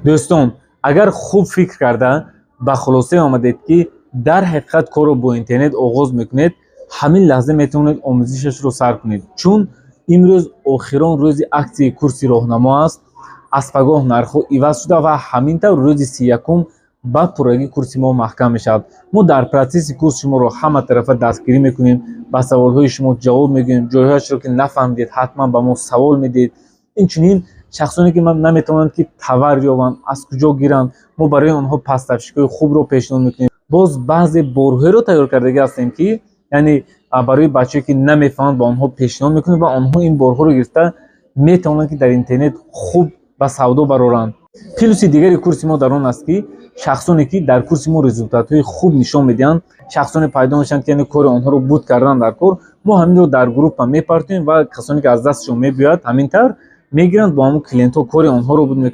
Дӯстон, агар хуб фикр карда ба хулосае омадед, ки дар ҳақиқат корро бо интернет оғоз мекунед, ҳамин лаҳза метавонед омӯзишашро сар кунед, чун имрӯз охирон рӯзи аксияи курси роҳнамо аст. Аз пагоҳ нархҳо иваз шуда ва ҳамин тавр рӯзи 31-ум ба пуррагӣ курси мо маҳкам мешавад. Мо дар процесси курс шуморо ҳама тарафа дастгирӣ мекунем, ба саволҳои шумо ҷавоб мегӯем, ҷойҳояшро ки нафаҳмидед, ҳатман ба мо савол медиҳед. Инчунин шахсоне ки наметавонанд, ки товар ёбанд, аз куҷо гиранд, мо барои онҳо поставщикҳои хубро пешниҳод мекунем. Боз баъзе борҳоеро тайёр кардагӣ ҳастем, ки яъне барои бачаҳое ки намефаҳманд, ба онҳо пешниҳод мекунем ва онҳо ин борҳоро гирифта метавонанд, ки дар интернет хуб ба савдо бароранд. Плюси дигари курси мо дар он аст, ки шахсоне ки дар курси мо результатҳои хуб нишон медиҳанд, шахсоне пайдо мешаванд, ки яъне кори онҳоро буд кардан дар кор, мо ҳаминро дар группа мепартоем ва касоне ки аз дастшон мебиёяд, ҳамин тавр мегиранд, бо ҳамон клиентҳо кори онҳоро буд мекунанд.